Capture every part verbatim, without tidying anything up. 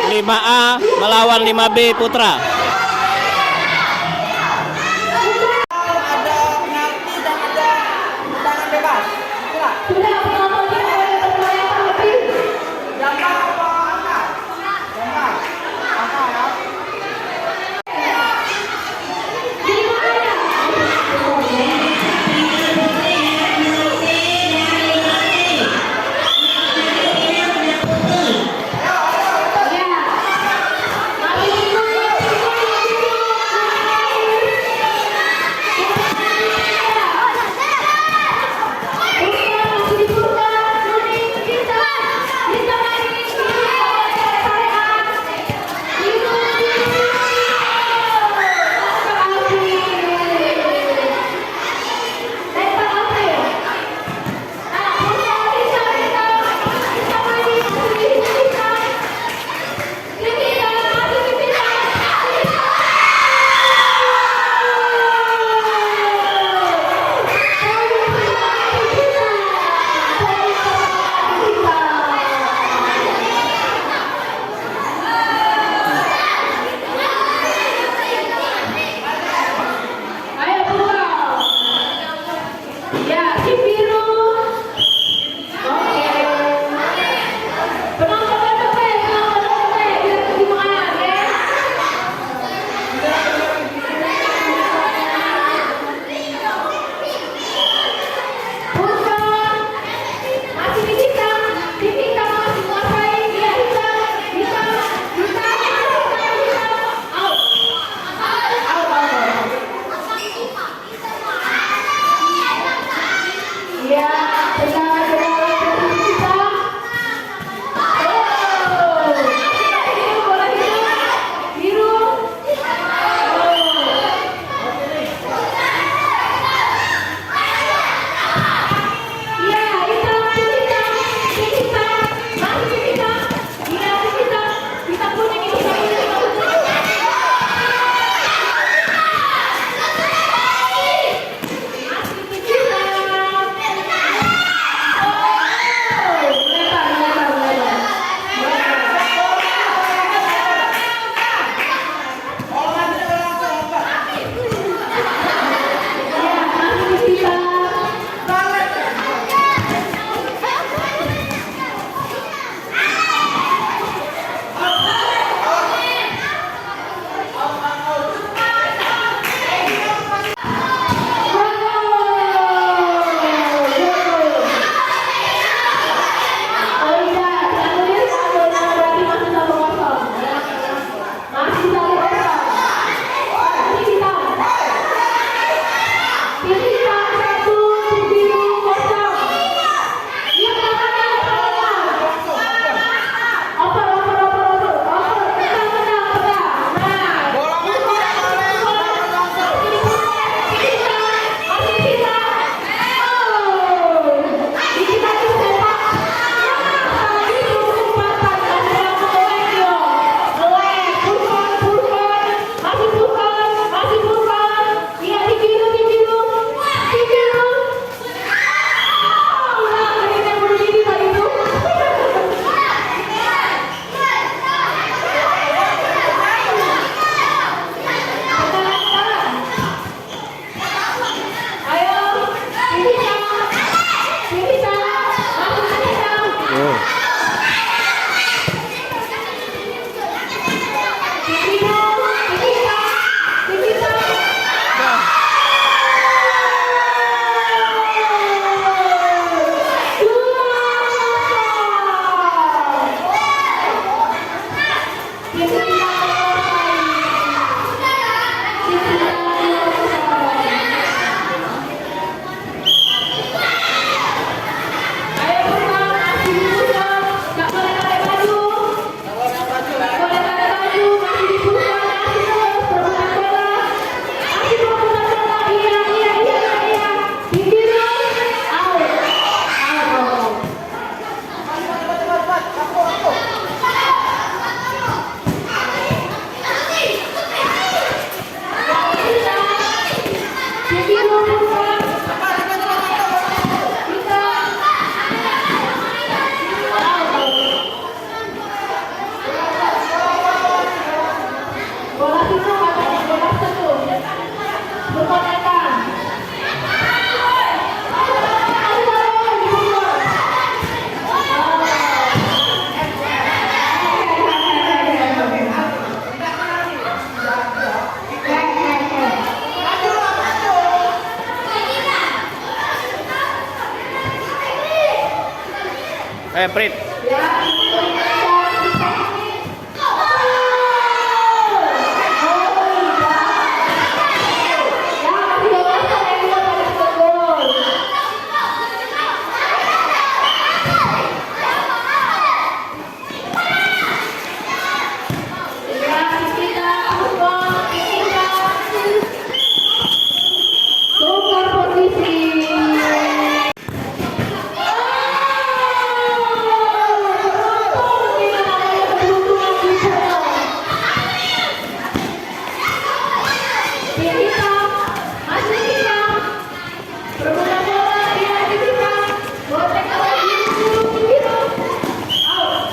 Lima A melawan lima B Putra. Ada penalti dan ada tendangan bebas. Itulah. Sudah, penonton kita boleh bersemangat, tapi gambar apa angka? Gambar. Angka, ya. Eh, Prit. Tukar posisi. Tim hitam, masih hitam. Permainan bola, dia di depan. Botek lagi, biru, biru. Out.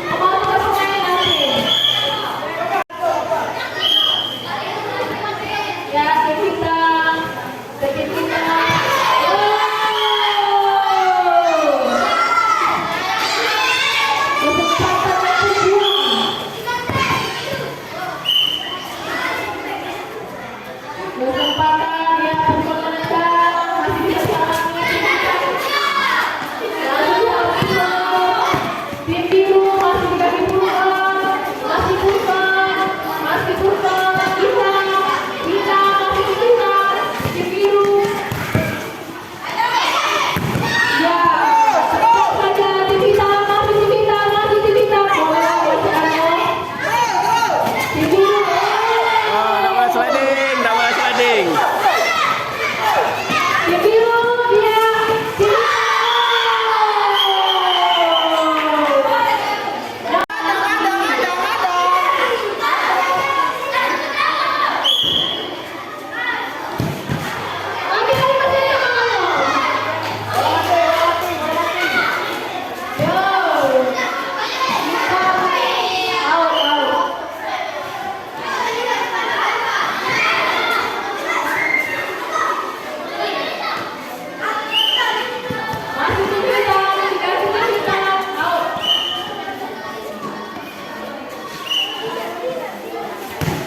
Kembali ke pemain nanti. Ya, tim hitam. Tim hitam. Wow. Kesempatan yang kedua. Kesempatan dia, kesempatan masih bisa serangan. Lalu dia, tim biru masih dikasih peluang, masih peluang, masih peluang. Kita, kita masih kita, tim biru. Ya, tetap saja tim hitam, masih tim hitam, masih tim hitam. Boleh, boleh, silakan. Tim biru. Ah, dak boleh sliding, dak boleh sliding. Tim biru, dia, tim hitam.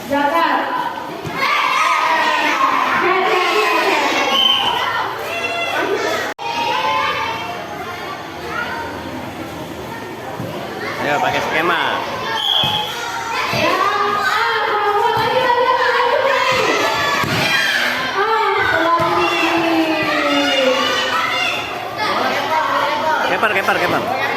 Jagat. Ayo, pakai skema. Keeper, keeper, keeper.